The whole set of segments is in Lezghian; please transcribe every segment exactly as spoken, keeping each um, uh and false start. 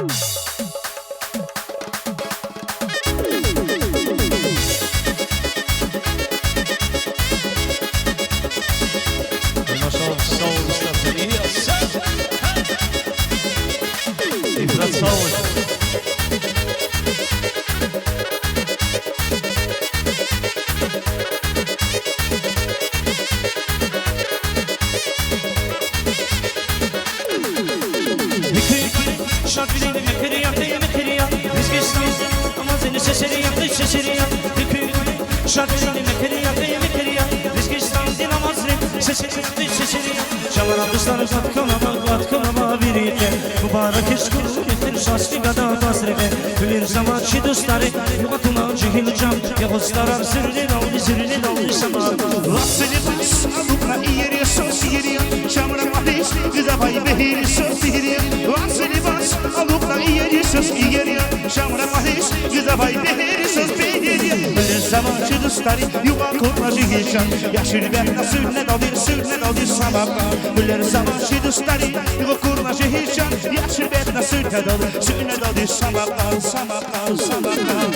Машаллагь, сагъ бол, устад. Ибрат, сагъ бол. Чамра дустар кьван хьана ава, кьван хьана ава вири къе. Мубарак хьиз гурлу мехъер, щастли гада ваз рекье. Гуьлерзава чи дустари, югъ акуна жегьил чан, ягъуз тарар зуьрнедалди, зуьрнедалди сама. Ваз либас алукьна иер я, свас иер я, чамра кьван хьиз гзаф авай бегьер я, свас бегьер я. Ваз либас алукьна иер я, свас иер я, чамра кьван хьиз гзаф авай бегьер я, свас бегьер я. Гуьлерзава чи дустари, югъ акуна жегьил чан, яширбетна зуьрнедалди, зуьрнедалди сама кьван. Гуьлерзава чи дустари, югъ акуна жегьил чан, яширбетна зуьрнедалди, зуьрнедалди сама кьван, сама кьван, сама кьван.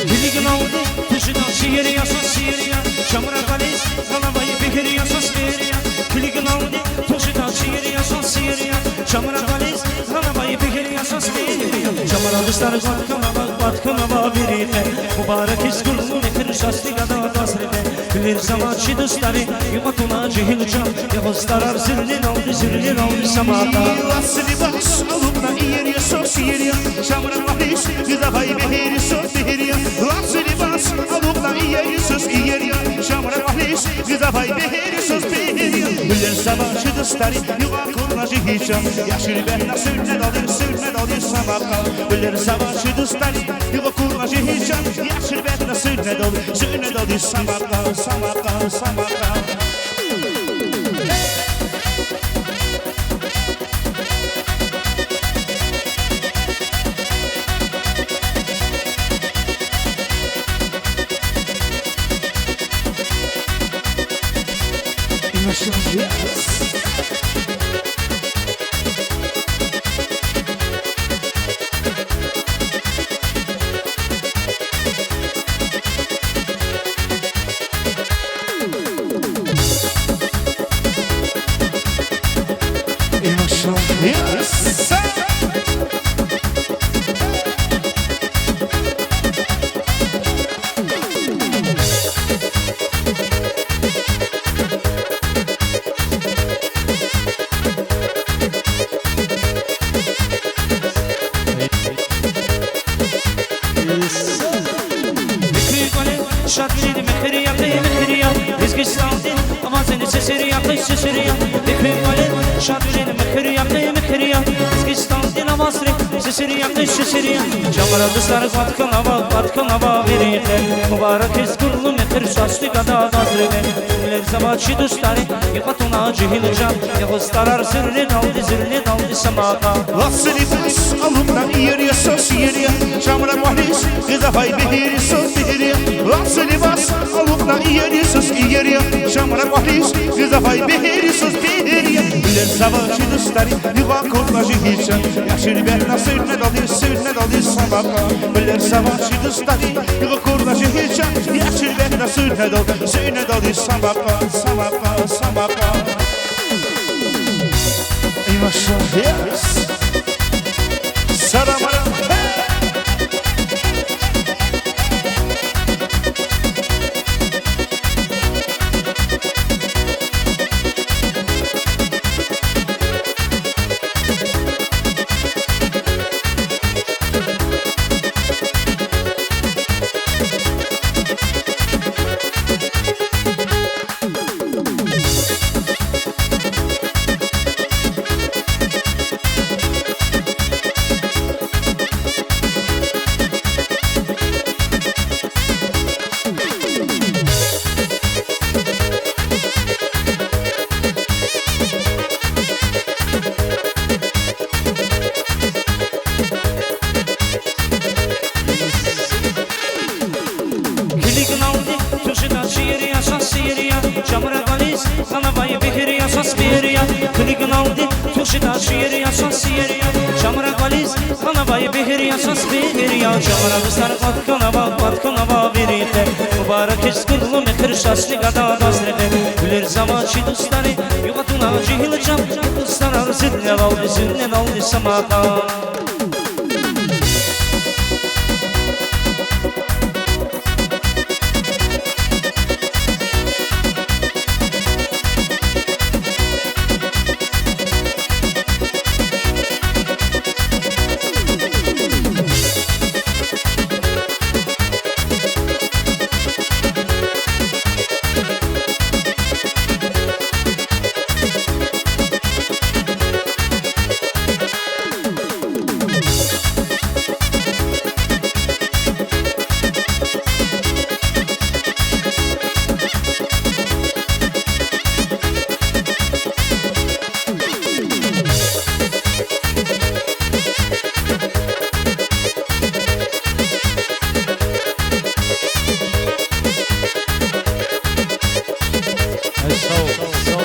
Килигналди тушида шиир я, свас шиир я, чамра кьван хьиз гъанвай бегьер я, свас бегьер я. Килигналди тушида шиир я, свас шиир я, чамра кьван хьиз гъанвай бегьер я, свас бегьер я. Чамра дустар кьван хьана ава, кьван хьана ава вири къе. Мубарак хьиз гурлу мехъер, щастли гада ваз рекье. Гуьлерзава чи дустари, югъ акуна жегьил чан, ягъуз тарар зуьрнедалди, зуьрнедалди сама кьван. Ваз либас алукьна иер я, свас иер я, чамра кьван хьиз гзаф авай бегьер я, свас бегьер я. Ваз либас алукьна иер я, свас иер я, чамра кьван хьиз гзаф авай бегьер я, свас бегьер я. Гуьлерзава чи дустари, югъ акуна жегьил чан, яширбетна зуьрнедалди, зуьрнедалди сама кьван. Гуьлерзава чи дустари, югъ акуна жегьил чан, яширбетна зуьрнедалди, зуьрнедалди сама кьван, сама кьван, сама кьван. Михьи кӀвале шадвилин мехир я, къе мехир я, Лезгистандин авазрин сесир я, къе сесир я. Михьи кӀвале шадвилин мехир я, къе мехир я, Лезгистандин авазрин сесир я, къе сесир я. Чамра дустар кӀватӀ хьанава, кӀватӀ хьанава вири къе. Мубарак хьиз гурлу мехир, щастли гада ваз рекье. Гуьлерзава чи дустари, югъ атуна жегьил чан, ягъуз тарар зуьрнедалди, зуьрнедалди сама кьван. Лацу либас алукьна иер я, свас иер я, чамра кӀвализ гзаф авай бегьер я, свас бегьер я. Лацу либас алукьна иер я, свас иер я, чамра кӀвализ гзаф авай бегьер я, свас бегьер я. Гуьлерзава чи дустари, югъ акурла жегьил чан, яширбетна зуьрнедалди, зуьрнедалди сама кьван. Гуьлерзава чи дустари, югъ акурла жегьил чан, яширбетна зуьрнедалди, зуьрнедалди сама кьван, сама кьван, сама кьван. Эй, машаллагь. Салам алейкум. Килигналди тух жедай шиир я, свас сийир я, жамра кӀвализ ханавай бегьер я, свас бегьер я. Килигналди тух жедай шиир я, свас сийир я, жамра кӀвализ ханавай бегьер я, свас бегьер я. Жамра дустар кӀватӀ хьанава, кӀватӀ хьанава вири къе. Мубарак хьиз гурлу мехир, щастни гададаз рекье. Гуьлерзава чи дустари, югъ атуна жегьил чам, дустарар зирнедалди, зирнедалди са макьам. Ай, сав, сав.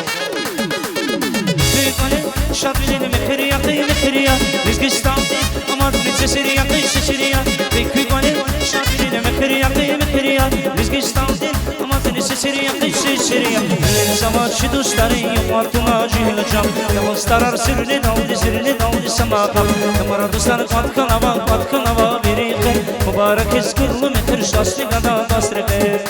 Куь кӀвале шадвилин мехир я, къе мехир я, Лезгистандин амадни сесир я, къе сесир я. Куь кӀвале шадвилин мехир я, къе мехир я, Лезгистандин амадни сесир я, къе сесир я. Гуьлерзава чи дустари, югъ атуна жегьил чам, дустарар зирнедалди, зирнедалди са макьам. Жамра дустар кӀватӀ хьанава, кӀватӀ хьанава вири къе. Мубарак хьиз гурлу мехир, щастни гададаз рекье.